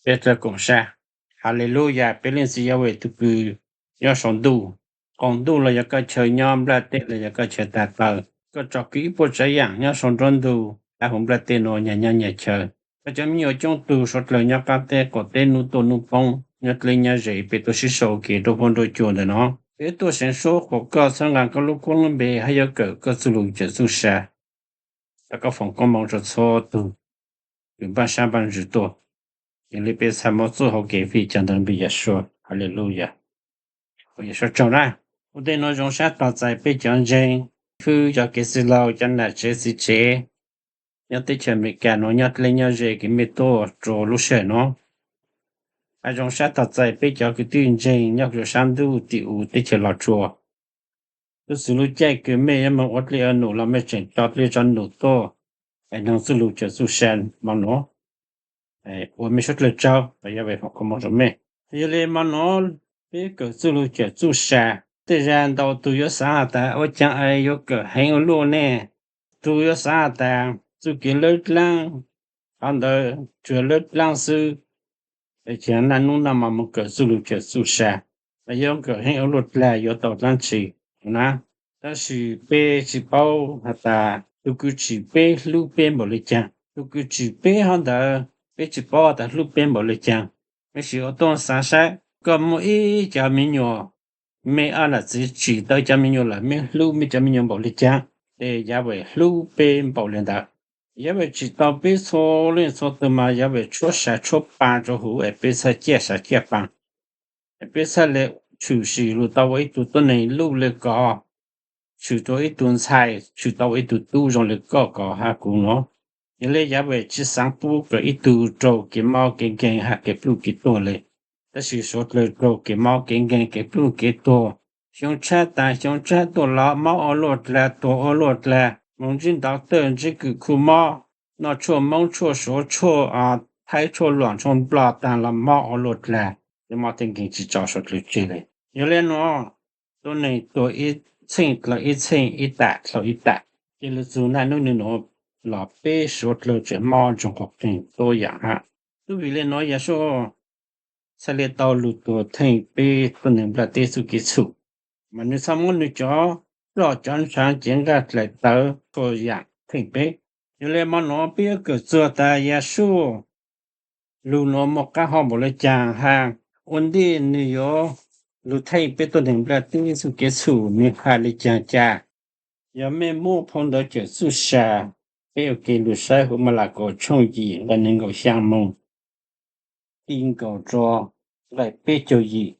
Peb txawj koom sab. Haleluyas, peb Leej Txiv Yahweh tus kws nyob saum ntuj, qaum ntuj los yog koj chaw nyob, nplaj teb los yog koj chaw tag taw. Koj tsom kwm ib puas tsav yam nyob saum nruab ntug, tav huv nplaj teb nuav nyag nyob nyag chaw. Koj cov me nyuam coob tug suav dlawg nyob qaab teb qaum teb, nub tuaj nub poob, nyob dleb nyob ze, peb tuaj sib sau ua ke nrug huab nrug cua ntawm no. Peb tuaj seev suab qhuas koj, txhawb nqa koj lub koob lub npe, hab yuav kawm koj txuj lug cawm txuj sa. Thov koj foom koob moov rua txhua tug kws npaj sab npaj ntsws tuaj. Yog le peb txhaj muab txuj hau kev fij cov ntawd npe Yeshua. Haleluyas. Ua Yeshua tsaug na. Ua ntej nuav zoo sab tog txais peb cov ntseeg, fwb cov kev txwj laug, cov nam tsev txiv tsev nyob teb chaws Amelikas nuav, nyob dleb nyob ze kws mej tuaj rua lub sij hawm nuav. Hab zoo sab tog txais peb cov kwv tij ntseeg nyob rua sab ntuj tim u teb chaws Los Tsuas. Tub txwv lub caij kws mej yuav moog ua dlej ua num los mej tseem tso dlej tso num tuaj es noog txuj lug cawm txuj sa mo nuav, ua mej suav dlawg tsaug, Yahweh foom koob moov rua mej. Yog le mo nuav peb kawm txuj lug cawm txuj sa, tej zag ntau tug yuav xaav has tas ua caag es yuav kawm heev ua luaj ne, tug yuav xaav has tas txuj kev lawb dlaab, qhov ntawd tsuas lawb dlaab xwb, es naj nub naj mo moog kawm txuj lug cawm txuj sa, es yuav kawm heev ua luaj dlaag yuav tau dlaab tsi na. Tab sis peb tsi paub has tas tug kws tsim peb hlub peb npaum le caag, tug kws tsim peb hov ntawd peb tsi paub has tas hlub peb npaum le caag. Mej sim ua tuaj xaav saib, koj muaj ib cov me nyuam, mej ob nam txiv tsim tau cov me nyuam lawm, mej hlub mej cov me nyuam npaum le caag, ces Yahweh hlub peb npaum le ntawd. Yahweh tsim tau peb txhua leej txhua tug mas Yahweh tshuab sa tshuab paa rua huv es peb txhaj ciaj sa ciaj paa, es peb txhaj le tshwm sim lug tau ua ib tug tuab neeg luj le koj, tshwm tau ib tug ntxhais, tshwm tau ua ib tug tub zoo le koj, koj hab kuv nuav. Yog le Yahweh tsi xaav pub kom ib tug raug kev mob kev nkeeg hab kev pluj kev tuag le, tab sis suav dlawg raug kev mob kev nkeeg kev pluj kev tuag, xyoo tshab tas xyoo tshab tuaj los mob ua luaj dlaag tuag ua luaj dlaag, moog ntsib ntawv tawj ntsib kws khu mob, noj tshuaj Moob tshuaj Suav tshuaj Thaib tshuaj Luam tshuaj Nplog taag los mob ua luaj dlaag, tej mob tej nkeeg tsi tso suav dlawg tseg le. Yog le nuav, tuab neeg tuag ib txheej dlhau ib txheej, ib tam dlhau ib tam, ces lug txug naj nub nwg nuav los peb suav dlawg tseem mob ntsoog quas qeeg tuab yaam hab. Tub vim le nuav Yahshua txhaj le tau lug tuag theej peb tuab neeg nplaj teb txuj kev txhum, mas nwg txhaj muab nwg cov roj cov ntshaav cev nqaj dlaim tawv txhua yaam theej peb. Yog le mo nuav peb yuav kawm txuag tas Yahshua lug nuav muaj qaab hov npaum le caag hab ua ntej nwg yuav lug theej peb tuab neeg nplaj teb txuj kev txhum nwg has le caag ca. Yog mej muaj phau ntawv cawm txuj sa, peb ua ke lug saib huv Malakaus tshooj yim nqai neeg nkaum xyaa moog ti nkaus rua nqai peb caug yim.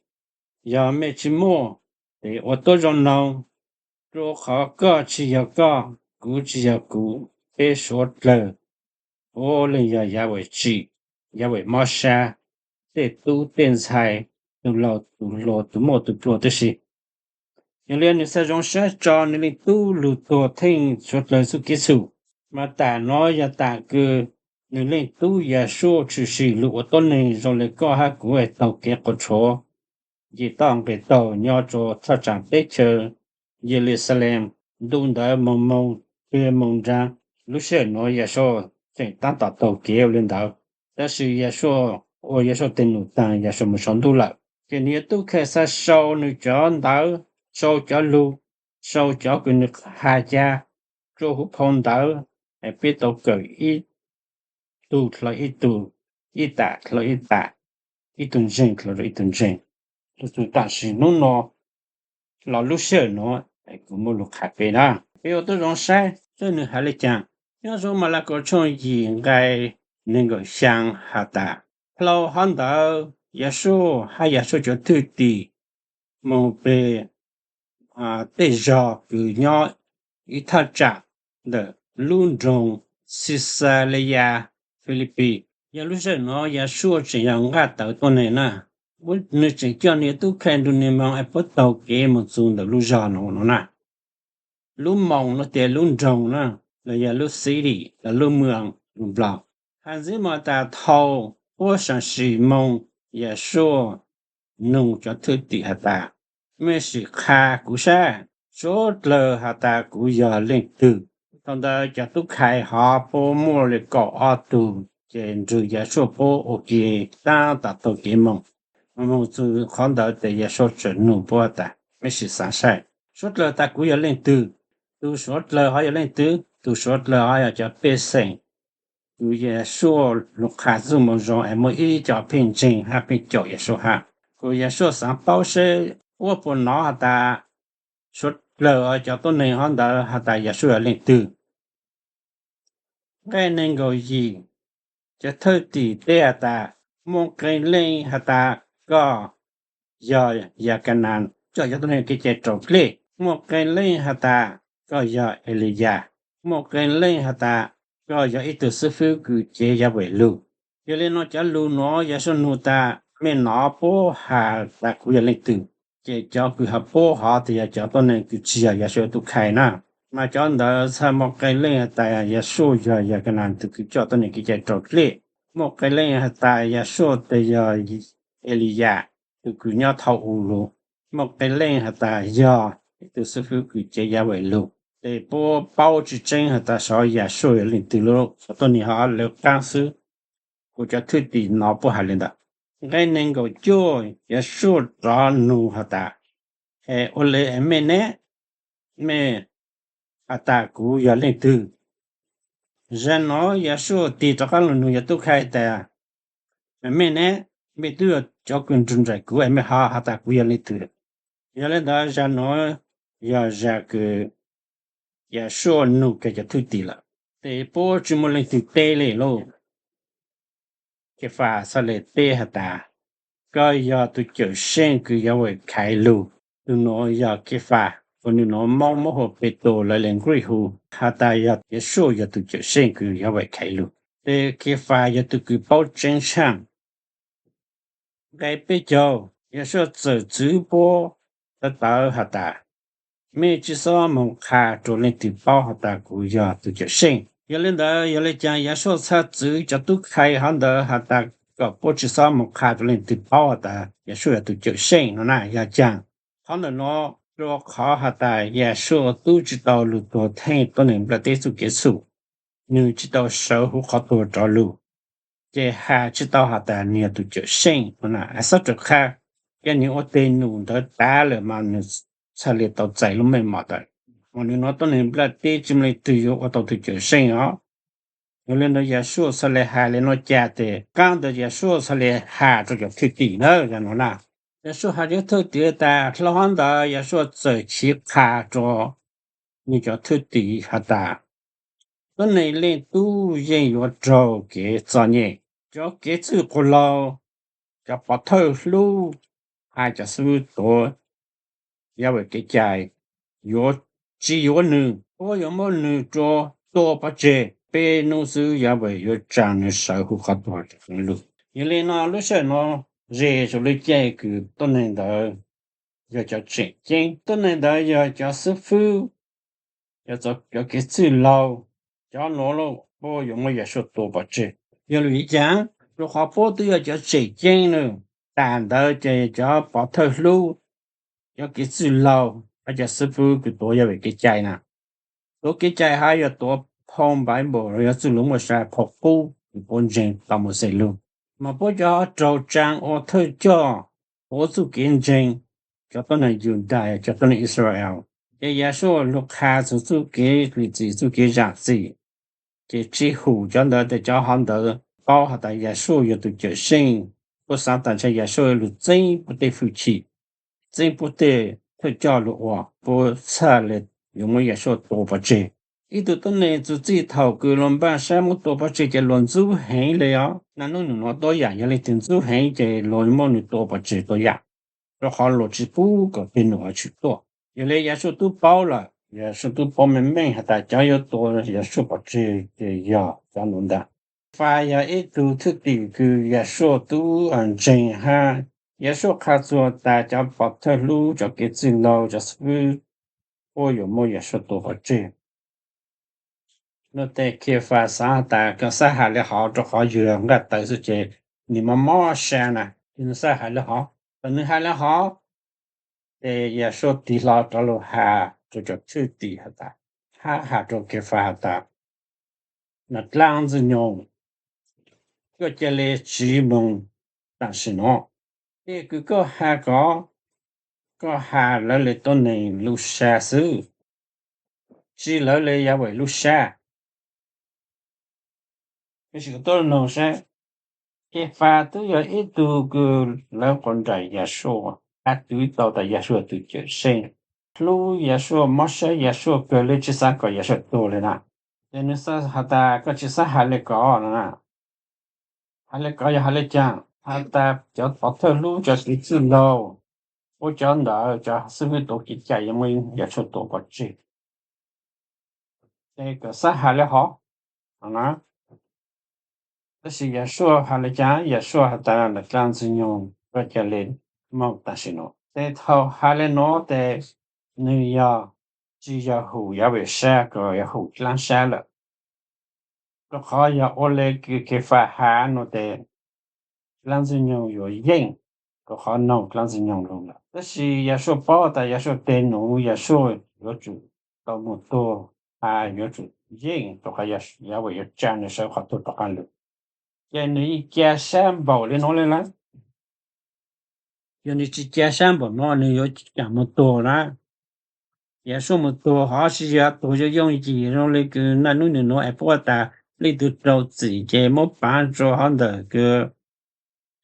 Yog mej tsi muaj, ces ua tuab zoo noog, rua qhov koj tsi yog koj, kuv tsi yog kuv, peb suav dlawg puav leej yog Yahweh tsim, Yahweh mob sab tej tub tej ntxhais, tus laug tus hluas, tus muaj tus pluag tib si. Yog le nwg xaav zoo sab tso nwg leej tub lug tuag theej suav dlawg txuj kev txhum, mas tam nuav yog tam kws nwg leej tub Yahshua tshwm sim lug ua tuab neeg zoo le koj hab kuv taug kev quas tshuav, nce toj nqes taug nyob rua thaj tsaam teb chaws Yeluxalees. Ntu ntawd moog moog, peg moog nraag, lub sij hawm nuav Yahshua tseem taab tom taug kev ua le ntawd. Tab sis Yahshua ua Yahshua tej num taag, Yahshua moog sau ntuj lawm, ces nwg yuav tub khai xaav sau nwg cov ntawv, sau cov lug, sau cov kws nwg has ca rua huv phau ntawv, es peb tau kawm ib tug dlhau ib tug, ib tam dlhau ib tam, ib tug ntseeg dlhau rua ib tug ntseeg. Lug txug tam sim nub nuav los lub sij hawm nuav, kuv muaj lug qha peb na, peb ua tuab zoo saib saib nwg has le caag. Nyob zoo Malakaus tshooj yim nqai neeg nkaum xyaa has tas, dlhau hov ntawd Yahshua hab Yahshua cov thwj tim moog peg tej zog kws nyob ib thaj tsaam ntawm lub nroog Xixalaya Filipis. Yog lub sij hawm nuav Yahshua tseem yog nqaj tawv tuab neeg na, nwg tseem coj nwg tub khai nrug nwg moog es puab taug kev moog txug ntawm lub zog nuav na. Lub moos nuav tias lub nroog na, los yog lub city los lub moos lug Nplog. Has ntxiv moog tas thaus puab saam sim moog, Yahshua nug cov thwj tim has tas, mej sim qha kuv sab, suav dlawg has tas kuv yog leej twg. Thaus ntawd cov tub khai hov puab muaj le kaum ob tug ces nrug Yasua puab ua ke taab tom taug kev moog. Moog txug qhov ntawd tes Yasua tseem nug puab has tas, mej sim xaav saib, suav dlawg has tas kuv yog leej twg? Tug suav dlawg hov yog leej twg? Tug suav dlawg hov yog cov pej xeem kws Yasua lug qha txuj moo zoo es muaj ib co pheej ntseeg hab pheej caum Yasua hab. Kuas Yasua xaav paub seb puab puas nov has tas suav dlawg cov tuab neeg hov ntawd has tas Yasua yog leej twg. Nqe neeg nkaum yim, cov thwj tim teb has tas, muaj qee leej has tas koj yog Yakanas coj cov tuab neeg kev cai raus dlej, muaj qee leej has tas koj yog Eliyas, muaj qee leej has tas koj yog ib tug xib fwb kws cev Yahweh lug. Yog le nuav cov lug nuav Yasua nug tas, mej nov puab has tas kuv yog leej twg? Ces cov kws has puab hov tes yog cov tuab neeg kws tsi yog Yasua tug khai na. Mas cov ntawd txhaj muaj qee leej has tas Yasua yog Yakanas tug kws coj tuab neeg kev cai raus dlej, muaj qee leej has tas Yasua tes yog Eliyas tug kws nyob thaum u lug, muaj qee leej has tas yog ib tug xib fwb kws cev Yahweh lug. Tes puab paub tsi tseeb has tas xyov Yasua yog leej twg lug, cov tuab neeg hov lawv qaab xwb. Kuas cov thwj tim nov puab has le ntawd. Nqe neeg nkaum cuaj, Yasua rov nug has tas, es ua le es mej ne, mej has tas kuv yog leej twg? Zag nuav Yasua tig rov qaab lug nug yog tub khai tas, mej ne, mej tub yog cov kws nrug nraim kuv es mej ho has tas kuv yog leej twg? Yog le ntawd zag nuav yog zag kws Yasua nug kag cov thwj tim lawm, tes puab tsi muaj leej twg teb le lauj. Kefas txhaj le teb has tas, koj yog tug Cawm Seej kws Yahweh khaiv lug. Tug nuav yog Kefas, uas nwg nuav Moob muab hu Petus, lawv le Nkrij hu has tas yog Yasua yog tug Cawm Seej kws Yahweh khaiv lug. Tes Kefas yog tug kws paub tseeb tshaaj. Nqe peb caug, Yasua txawm txwv puab tawv tawv has tas, mej tsi xob moog qha rua leej twg paub has tas kuv yog tug Cawm Seej. Yog le ntawd yog le caag Yasua txhaj txwv cov tub khai hov ntawd has tas kom puab tsi xob moog qha rua leej twg paub has tas Yasua yog tug Cawm Seej no na? Yog caag? Qhov ntawm nuav rua qhov has tas Yasua tub tsi tau lug tuag theej tuab neeg nplaj teb txuj kev txhum, nwg tsi tau sawv huv qhov tuag rov lug, ces has tsi tau has tas nwg yog tug Cawm Seej no na. Xob raws qha, yog nwg ua teg num ntawd tav lawm mas nwg txhaj le tau txais lub meej mom tawm. Mas nwg nuav tuab neeg nplaj teb tsi muaj leej twg yuav ua tau tug Cawm Seej os. Yog le ntawd Yasua txhaj le has le nuav ca tes qaab ntawd Yasua txhaj le has rua cov thwj tim na, yog nuav na. Yasua has rua thwj tim tas, dlhau hov ntawd Yasua txawm chiv qha rua nwg cov thwj tim has tas, tuab neeg Leej Tub yeej yuav raug kev txom nyem. Cov kev txwj quas laug, cov pov thawj hlub, has cov xib fwb tuav Yahweh kev cai yuav tsi yuav nwg, puab yuav muab nwg rua tua pov tseg. Peb nub xwb Yahweh yuav tsaa nwg sawv huv qhov tuag rov lug. Yog le nuav lub sij hawm nuav ze saum lub caij kws tuab neeg ntawd yog cov tseem ceeb, tuab neeg ntawd yog cov xib fwb, cov kev txwj laug, cov nuav puab yuav muab Yasua tua pov tseg. Yog le caag? Rua qhov puab twb yog cov tseem ceeb na. Tas ntawd ces cov pov thawj hlub, cov kev txwj laug, cov xib fwb kws tuav Yahweh kev cai na, tuav kev cai hab yog tuav phau Npaiv Npaum, yog txuj lug muaj sa phau qub kws puab ntseeg tau Mauxes lug. Mas puab cov raug tsaa ua thawj coj tuav txuj kev ntseeg, cov tuab neeg Yudas, cov tuab neeg Israel. Ces Yasua lug qha txug txuj kev lim txim, txuj kev zaam txim, ces tsi hum cov ntawd tes cov hov ntawd paub has tas Yasua yog tug Cawm Seej. Puab xaav tas ntshe Yasua lug txeeb puab tej hwj chim, txeeb puab tej thawj coj lug ua, puab txhaj le yuav muab Yasua tua pov tseg. Ib tug tuab neeg txug txij thaum kws luas npaj sab muab tua pov tseg ces luas ntxub heev le os. Naj nub num nuav tuab yaam, yog leej twg ntxub heev ces luas muab nwg tua pov tseg tuab yaam, rua qhov luas tsi pub kom peg num hov tshwm tuaj. Yog le Yasua tub paub lawm, Yasua tub paub meej meej has tas cov yuav tua Yasua pov tseg ces yog cov nuav ntag. Kefas yog ib tug thwj tim kws Yasua tub ntseeg hab. Yasua qha txug tas cov pov thawj hlub, cov kev txwj laug, cov xib fwb puab yuav muab Yasua tua pov tseg. Nuav tes Kefas xaav has tas koj xaav has le hov rua qhov yug nqaj tawv xwb ces nwg mob mob sa na, nwg xaav has le hov. Thaum nwg has le hov, ces Yasua tig hlo rov lug has rua cov thwj tim has tas, hab has rua Kefas has tas, nas dlaab ntxwg nyoog, koj ca le tsiv moog tam sim no. Tej kws koj has ko, koj has lawv le tuab neeg lub sab xwb, tsi lawv le Yahweh lub sab. Tab sis koj tuaj noog saib, Kefas twb yog ib tug kws lawv quas nraim Yahshua, has tau tas Yahshua tus cawm seej, hlub Yahshua, mob sab Yahshua kawg le tsi xaav kom Yahshua tuag le na. Ces nws xaav has tas koj tsi xaav has le ko no na. Has le ko yog has le caag? Has tas cov pov thawj hlub cov txiv txwj laug, ua cov ntawd cov xib hwb tuav kev cai yuav muab Yahshua tua pov tseg. Ces koj xaav has le hov no na. Tab sis Yahshua has le caag? Yahshua has tas dlaab Ntxwg Nyoog koj ca le moog tam sim no. Ces thaus has le nuav tes nws yog tsi yog hum Yahweh sab, kws yog hum dlaab sab lawm. Rua qhov yog ua le kws Kefas has nuav tes dlaab Ntxwg Nyoog yuav yeej, rua qhov noog dlaab Ntxwg Nyoog lug lawm. Tab sis Yahshua paub tas Yahshua teg num, Yahshua yuav tsum tau moog tuag, has yuav tsum yeej rua qhov Yahweh yuav tsa nws sawv qhov tuag rov qaab lug. Ces nws yeej ca sab npaum le nuav le lawm. Yog nws tsi ca sab npaum nuav nws yuav caag moog tuag na. Yahshua moog tuag hov tsi yog tuag yooj yooj yim zoo le kws naj nub nwg nuav es puab tas leej twg rau txim ces muab paav rua hov ntawm kws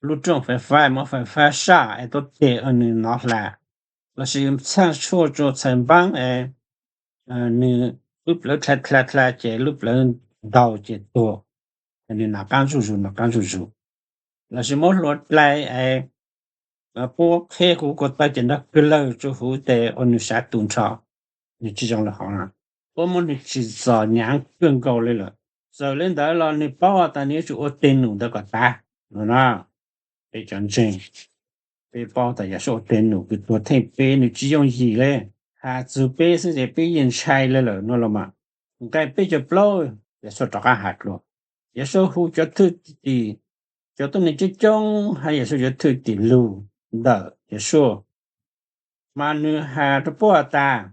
lub rooj fais fab, muab fais fab saj es tuab teg nws nov hla, lossis txhaaj tshuaj rua txhais npaab es nws lub plawv dlha dlha dlha ces lub plawv ntaug ces tuag, nws nov qaab zuj zus, nov qaab zuj zus. Lossis muab hlua dlai es puab qheb huv ko taw ces nrov kawg lawg rua huv tes ua nws sav tu nrho, nws tsi zoo le hov na. Puab muab nws tsim txom nyaav kawg nkaus le lawm. Txawm le ntawd los nws paub tas nws yuav tsum ua teg num ntawd kom tas no na. Peb cov ntseeg, peb paub tas Yahshua ua teg num kws tuag theej peb nws tsi yooj yim le. Has txug peb xwb ces peb yeej ntshai le lawm no los mas. Nqai peb caug plaub Yahshua rov qaab has dlua. Yahshua hu cov thwj tim, cov tuab neeg coob coob hab Yahshua cov thwj tim lug ntawm Yahshua, mas nws has rua puab tas,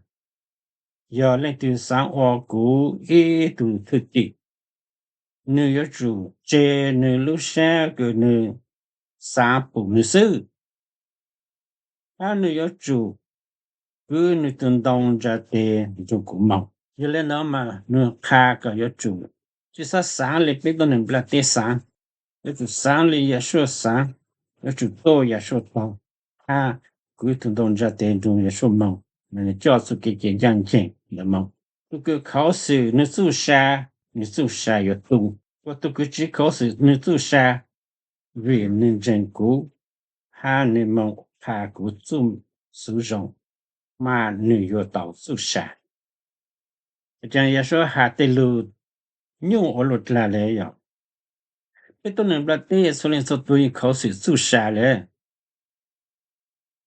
yog leej twg xaav ua kuv ib tug thwj tim, nws yuav tsum tseg nws lub sab kws nws xaav pum nws xwb, hab nws yuav tsum kwv nws tug ntoo ntsa tes nrug kuv moog. Yog le nuav mas nws qha kom yuav tsum tsi xaav xaav le peb tuab neeg nplaj teb xaav, yuav tsum xaav le Yahshua xaav, yuav tsum tuaj Yahshua taug, hab kwv tug ntoo ntsa tes nrug Yahshua moog, mas nws coj txuj kev cai ncaaj nceeg ntawd moog. Tug kws khuv xim nws txuj sa, nws txuj sa yuav tu. Kuas tug kws tsi khuv xim nws txuj sa, vim nws ntseeg kuv hab nws moog qha kuv txuj xuv zoo, mas nws yuav tau txuj sa. Ces Yahshua has tej lug nyuaj ua luaj dlaag le yog peb tuab neeg nplaj teb txhua leej txhua tug yeej khuv xim txuj sa le.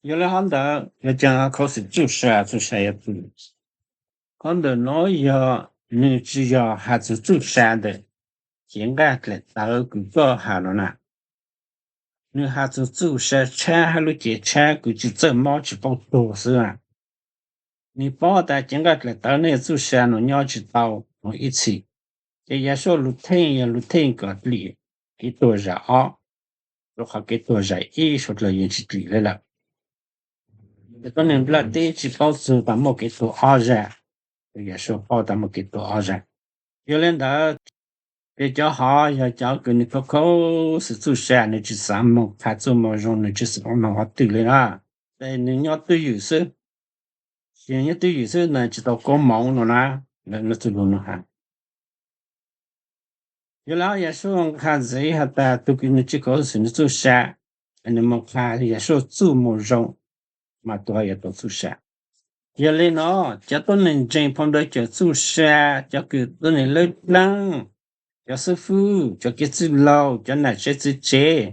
Yog le hov ntawd yog caag khuv xim txuj sa, txuj sa yuav tu. Qhov ntawm nuav yog nws tsi yog has txug txuj sa ntawm cev nqaj dlaim tawv kws koj has no na. Nws has txug txuj sa tshab hab lub cev tshab kws tsi txawj mob tsi paub tuag xwb. Nws paub tas cev nqaj dlaim tawv nej txuj sa nuav nyob tsi tau nuav ib txhis. Ces Yahshua lug theej yog lug theej kom dlim kev tuag zam ob, rua qhov kev tuag zam ib suav dlawg yeej tsi dlim le lawm. Ces tuab neeg nplaj teb tsi paub txug tas muaj kev tuag ob zag, Yahshua paub tas muaj kev tuag ob zag. Yog le ntawd, ces cov hov yog cov kws nws khuv khuv xim txuj sa, nws tsi xaav moog qha txuj moo zoo, nws tsi xaav moog qhov twg le na. Ces nws nyob twj ywm xwb, nws nyob twj ywm xwb na, tsi tau koob moov no na, lawv txuj lug no has. Yog le Yahshua qha ntxiv has tas tug kws nws tsi khuv xim nws txuj sa, nws moog qha Yahshua txuj moo zoo, mas tug hov yuav tau txuj sa. Yog le no, cov tuab neeg ntseeg phau ntawv cawm txuj sa, cov kws tuab neeg lawb dlaab, cov xib fwb, cov kev txwj laug, cov nam tsev txiv tsev,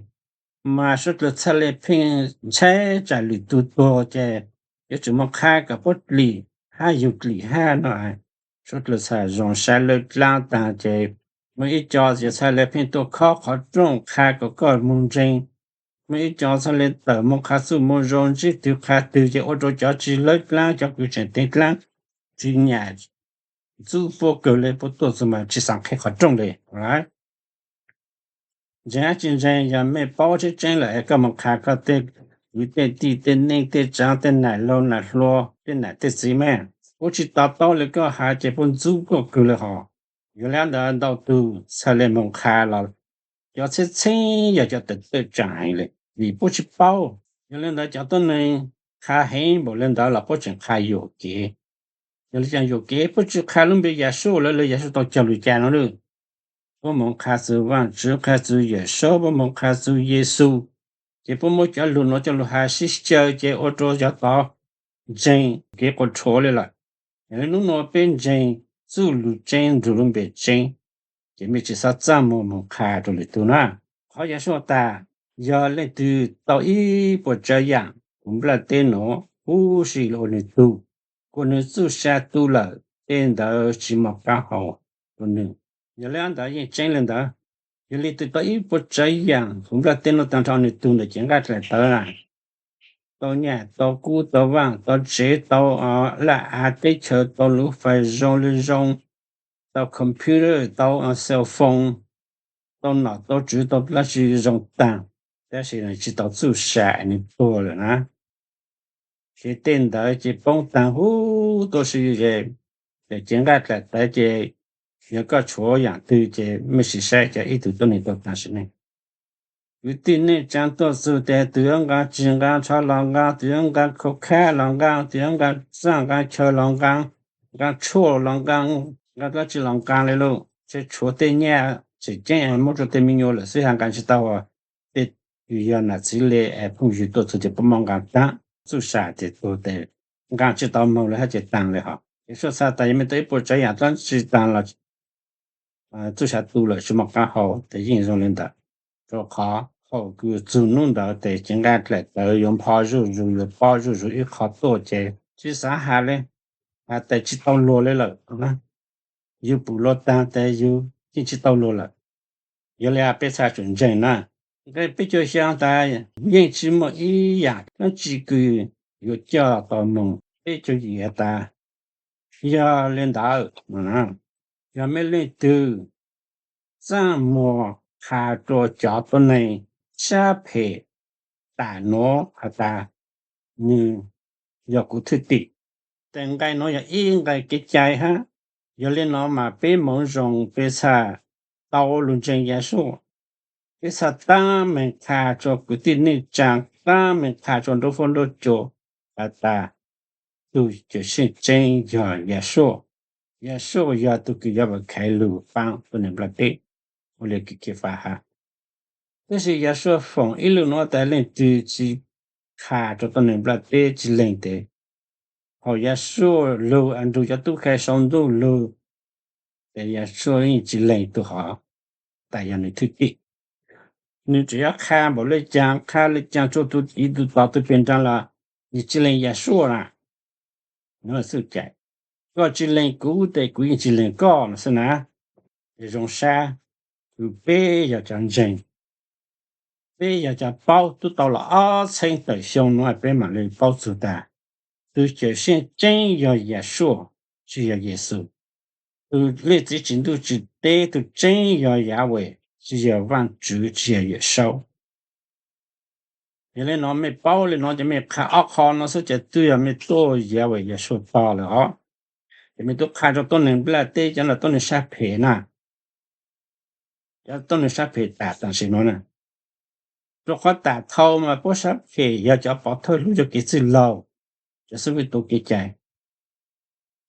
mas suav dlawg txhaj le pheej ntshai tsam lwm tug tuag ces yuav tsum moog qha kom puab dlim hab yug dlim hab no. Suav dlawg txhaj zoo sab lawb dlaab taag ces muaj ib co txhaj le pheej tuaj khob qhov rooj qha kom koj moog ntseeg. Muaj ib co txhaj le tawm moog qha txuj moo zoo, ntsib twg qha twg ces ua rua cov tsi lawb dlaab, cov kws tseem teev dlaab, tsi nyam ntxub puab kawg le, puab tuaj txug mas tsi xaav qheb qhov rooj le. Ntseeg dab tsi ntseeg, yog mej paub tseeb tseeb lawm es koj mus qha koj tej kwv tej tij tej neej tej tsav tej nam laug nam hluas tej nam tej txiv mej, puab tsis to taub li koj has ces puab ntxub koj kawg li hos. Yog li ntawd ntau tug txhaj le mus qha los cov txheeb txheeb yog cov tawm tawm tsaam heev li vim puab tsis paub. Yog li ntawd cov tuab neeg qha heev npaum li ntawd los puab tseem qha yuam kev. Yog li cas yuam kev? Puab tsis qha lub npe Yashua lawm, lawv Yashua tau cog lus cas no lawm. Puab mus qha txug Vaajtswv, qha txug Yawm Saub, puab mus qha txug Yexus, ces puab muab cov lug nuav coj lug has sib xyaw ces ua rua cov tod ntseeg kev quas rhuav li lawm. Yog li hnub nuav peb ntseeg txuj lug tseeb nrug lub npe tseeb, ces mej tsi xob txaj muag mus qha rua lwm tug na. Qhov Yashua tas, yog leej twg tau ib puas tsav yaam huv nplaj teb nuav huv si ua nwg tug, kuas nwg txuj sa tu lawm, tej ntawd tsi moog qaab hau rua nwg. Yog li ntawd yeej tseeb li ntawd. Yog leej twg tau ib puas tsav yaam huv nplaj teb nuav taag nrho nwg tug ntawm cev nqaj dlaim tawv na, tau nyaj tau kub tau vaaj tau tsev tau laj av teb chaws tau lub fais zoo li zoo, tau computer tau cell phone, tau nom tau tswv tau dlaab tsi zoo taag, tab sis tsi tau txuj sa nwg tuag lawm na. Ces tej ntawd ces poob taag huv tuab si es, ces cev nqaj dlaim tawv ces yog koj tshuav yaam twg ces mej sim saib cov ib tug tuab neeg tuag taag sim neej. Kwv tij neej tsaa tuaj txug tes, twg yuav nqaa tsis nqaa tsho los nqaa, twg yuav nqaa khau khab los nqaa, twg yuav nqaa txaaj nqaa chaw los nqaa, nqaa tshuaj los nqaa, nqaa dlaab tsi los nqaa li lauj. Tseem tshuav tej nyaj tseem ceeb muab rua tej me nyuam lawm xwb, has nqaa tsis tau. Tej kws yog nam txiv le es phooj ywg tuaj txug ces puab muab nqaa taag, txuj sa ces tuag tes nqaa tsis tau moog li hab ces taag li hos. Ces suaj txha tas yog mej tau ib puas tsav yaam dlaab tsi taag los txuj sa tu lawm tsi moog qaab hau tes yeej zoo li ntawd. Rua qhov thaum kws txug nub ntawd tes cev nqaj dlaim tawv yuav npho zuj zus, yuav pob zuj zus ib qho tuaj ces tsi xaav has li, has tes tsi tau luag li lawm. Yug pum luag taag tes yug yeej tsi tau luag lawm. Yog li peb txhaj tsum ntseeg na. Nqe peb caug xyaa tas yeej tsi muaj ib yaam dlaab tsi kws yuav coj tau moog. Peb caug yim has tas, yog li ntawd, yog mej leej twg txaaj muag qha rua cov tuab neeg sab phem tas nuav has tas, nwg yog kuv thwj tim. Tes nqe nuav yog ib nqe kev cai hab. Yog li no mas peb moov zoo peb txhaj tau lug ntseeg Yashua. Peb txhaj taab meeg qha rua kwv tij neej tsaa, taab meeg qha rua nruab fuab nruab cua has tas, tug Cawm Seej tseeb yog Yashua. Yashua yog tug kws yuav vam khaiv lug paab tuab neeg nplaj teb, ua le kv kiv faj hab. Tab sis Yashua foom ib lug nuav tas leej twg tsi qha rua tuab neeg nplaj teb tsi leeg tes, thaum Yashua lug a nrug cov tub khai sau ntuj lug, tes Yashua yeej tsi leeg tug hov tas yog nwg thwj tim. Nwg tseem yuav qha npaum le caag qha le caag rua tug tiv tug tod tug peg nraag los nwg tsi leeg Yashua na. Nuav xwb ces, koj tsi leeg kuv tes kuv yeej tsi leeg koj no xwb na. Ces zoo sab, kws peb yog cov ntseeg, peb yog cov paub tub tau los ob txheeb tawm xyoo nuav peb mam li paub txug tas, tug Cawm Seej tseeb yog Yashua, tsi yog Yexus. Tug leej txiv tsim ntuj tsim teb tug tseeb yog Yahweh, tsi yog Vaajtswv, tsi yog Yawm Saub. Yog li no mej paub li no ces mej qha ob qho no xwb ces twb yog mej tuaj Yahweh Yashua tog lawm os. Ces mej tub qha rua tuab neeg nplaj teb, cov nuav tuab neeg sab phem na, cov tuab neeg sab phem tas tam sim nuav na. Rua qhov tas dhau mas puab sab phem yog cov pov thawj hlub cov kev txwj laug, cov xib fwb tuav kev cai.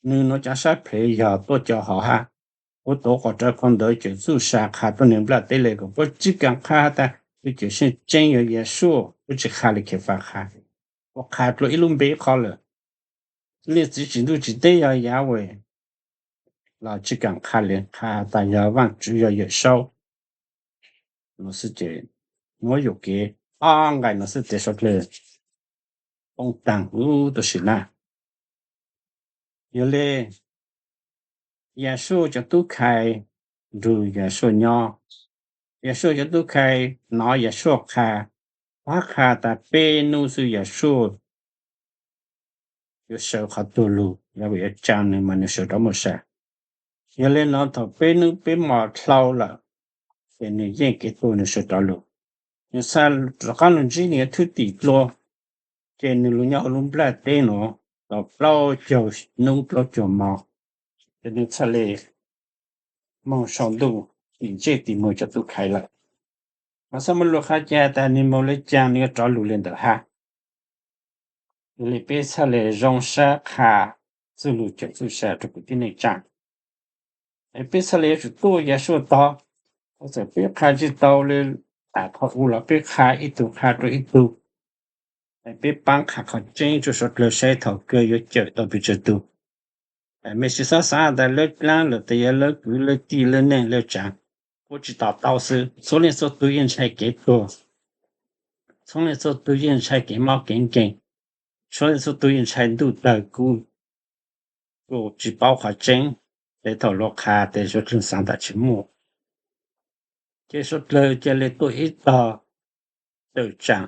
Nwg nuav cov sab phem yog tuaj cov hov hab, puab tuav quas rawv qhov ntawd cawm txuj sa qha tuab neeg nplaj teb le kom puab tsi kaam qha has tas tug Cawm Seej tseeb yog Yashua, puab tsi qha le kheev faj qha. Puab qha dlua ib lub npe ib qho lawm. Leej txiv tsim ntuj tsim teb yog Yahweh los tsi kaam qha le, qha tas yog Vaajtswv yog Yawm Saub. Nuav xwb ces, nuav yuam kev ob nqai nuav xwb tes suav dlawg poob taag huv tuab si na. Yog le, Yashua cov tub khai nrug Yashua nyob, Yashua cov tub khai nov Yashua qha, pab qha tas peb nub xwb Yashua yuav sawv qhov tuag lug, Yahweh yuav tsaa nwg mas nwg sawv rov muaj sa. Yog le no thaum peb nub peb mo dlhau lawm, ces nws yeej kev tuag nws sawv rov lug. Nws xa rov qaab lug ntsib nws thwj tim dlua, ces nws lug nyob huv lub nplaj teb nuav tau plaub caug hnub plaub caug mo, ces nws txhaj le moog sau ntuj tim ntsej tim muag cov tub khaiv lawm. Mas txhaj muaj lug qha ca tas nws moog le caag nws yuav rov lug le ntawm hab. Yog le peb txhaj le zoo sab qha txuj lug cawm txuj sa rua kwv tij neej tsaa. Peb txhaj le yuav tsum tuaj Yasua tog, txawm peb qha tsi tau le, tas qhov u los peb qha ib tug qha rua ib tug. Peb paab qha qhov tseeb rua suav dlawg saib thaum kawg yuav cawm tau pes tsawg tug. Mej tsi xob xaav tas lawv dlaab lawm tas yog lawv kwv lawv tij lawv neej lawv tsaav, puab tsi to taub xwb. Txhua leej txhua tug yeej ntshai kev tuag, txhua leej txhua tug yeej ntshai kev mob kev nkeeg, txhua leej txhua tug yeej ntshai ntuj tawg kub, kuj tsi paub qhov tseeb. Tes thaum luag qha tes suav dlawg xaav tas tsi muaj, ces suav dlawg ca le tuaj ib tog tawm tsaam,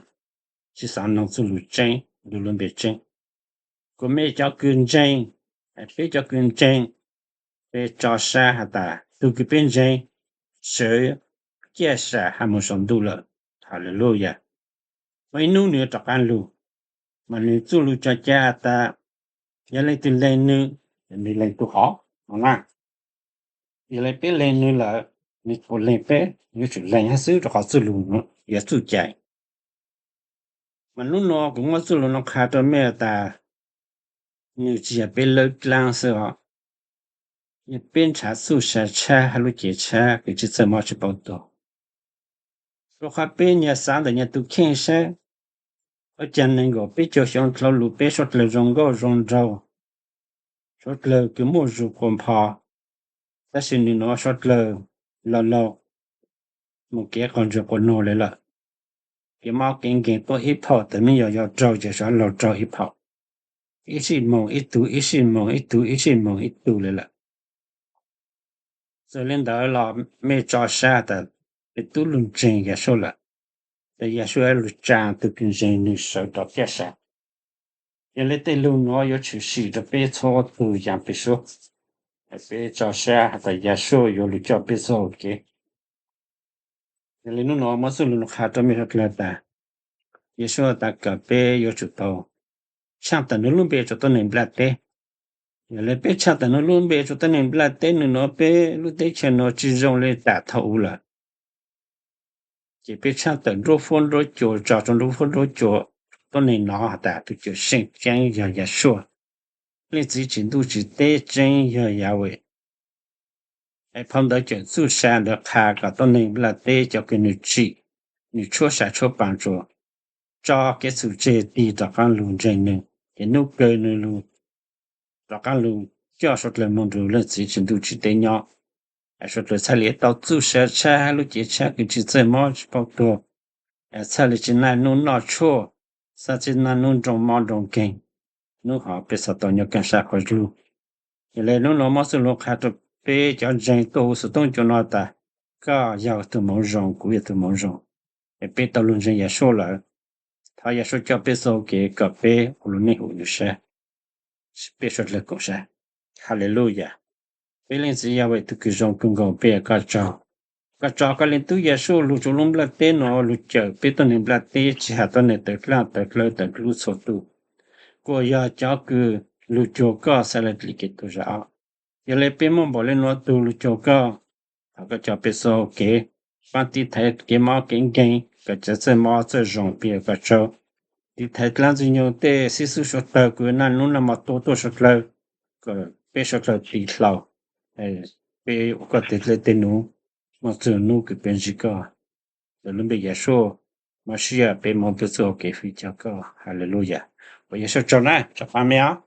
tsi xaav noog txuj lug tseeb, lug lub npe tseeb. Kuas mej cov kws ntseeg, peb cov kws ntseeg, peb tso sab has tas tug kws peb ntseeg sawv ciaj sam hab moog sau ntuj lawm. Haleluya. Muaj ib nub nws yuav rov qaab lug, mas nws txuj lug tso ca tas yog leej twg lees nws, nws lees tug hov no na. Yog le peb lees nws lawm, nws puas lees peb? Nws yuav tsum lees hab xwb rua qhov txuj lug yog txuj cai. Mas nub nua kuv muab txuj lug nua qha rua mej tas nws tsi yog peb lawb dlaab xwb os, yog peb nrhav txuj sa tshab hab lub cev tshab kws tsi txawj mob tsi paub tuag. Rua qhov peb nyag xaav ntawm nyag tug kheej sab, ua caag neeg nkaum peb caug xyoo dlhau lug peb suav dlawg zoo nkauj zoo nraug, suav dlawg kws muaj zug quas npho, tab sis nwg nuav suav dlawg laug laug moog kev quas ntsuag quas nuag le lawm. Kev mob kev nkeeg tuaj ib phaum, tas meb yog yog raug ces suav laug raug ib phaum, ib sij moog ib tug, ib sij moog ib tug, ib sij moog ib tug le lawm. Txawm le ntawd los mej tso sab tas peb tub lug ntseeg Yasua lawm, tas Yasua lug tsaa tug kws ntseeg nws sawv rov ciaj sam. Yog le tej lug nuav yuav tshwm sim rua peb txhua tug yaam peg suab, peb tso sab has tas Yasua yuav lug coj peb txuj kev. Yog le nub nuav muab txuj lug nua qha rua mej suav dlawg tas Yasua tas kom peb yuav tsum tau tshaaj tawm nws lub npe rua tuab neeg nplaj teb. Yog le peb tshaaj tawm nws lub npe rua tuab neeg nplaj teb, nws nuav peb lub teb chaws nuav tsi zoo le tam thaum u lawm, ces peb tshaaj tawm nruab fuab nruab cua tso rua nruab fuab nruab cua tuab neeg no has tas tug cawm seej tseeb yog Yasua, leej txiv tsim ntuj tsim teb tseeb yog Yahweh. Es phau ntawv cawm txuj sa ntawd qha kom tuab neeg nplaj teb cov kws nws tsim, nws tshuab sa tshuab paas tsuas tso kev txhum tseg tig rov qaab lug ntseeg nws, ces nub kawg nws lug rov qaab lug coj suav dlawg moog nrug leej txiv tsim ntuj tsim teb nyob. Suav dlawg txhaj le tau txuj sa tshab hab lub cev tshab kws tsi txawj mob tsi paub tuag, txhaj le tsi naj nub noj tshuaj, txhaj tsi naj nub nroo mob nroo nkeeg, nub hov peb txhaj tau nyob kaaj sab qhov zug. Yog le nub nuav muab txuj lug qha rua peb cov ntseeg tuaj huv xov tooj cua no tas koj yog tug moov zoo, kuv yog tug moov zoo, es peb tau lug ntseeg Yasua lawm. Thov Yasua coj peb txuj kev kom peb ua lug neej huv nws sab, peb suav dlawg koom sab. Haleluya. Peb leej txiv Yahweh tug kws zoo kawg nkaus peb koj tsaug. Koj tsaug koj leej tub Yasua lug rua lub nplaj teb nuav lug cawm peb tuab neeg nplaj teb tsi has tuab neeg tawv dlaab tawv dlawb tawv dlub txhua tug, kuas yog cov kws lug cuag koj xaav le dlej kev tuag zag ob. Yog le peb muaj npaum le nuav tug lug cuag koj, thov koj coj peb txuj kev, paab tiv thaiv kev mob kev nkeeg kom cov txawj mob txawj zoo peb koj tsaug. Tiv thaiv dlaab ntxwg nyoog tej xib xwb suav dlawg kws naj nub naj mo tuaj tuaj suav dlawg, kom peb suav dlawg tiv dlaug, peb ua koj tej dlej tej nub, moog txug nub kws peb ntsib koj. Lawv lub npe Yasua, mob sij yam peb moog peb txuj kev fij cog koj. Haleluya. Ua Yasua tsaug na, tsaug pab mej os.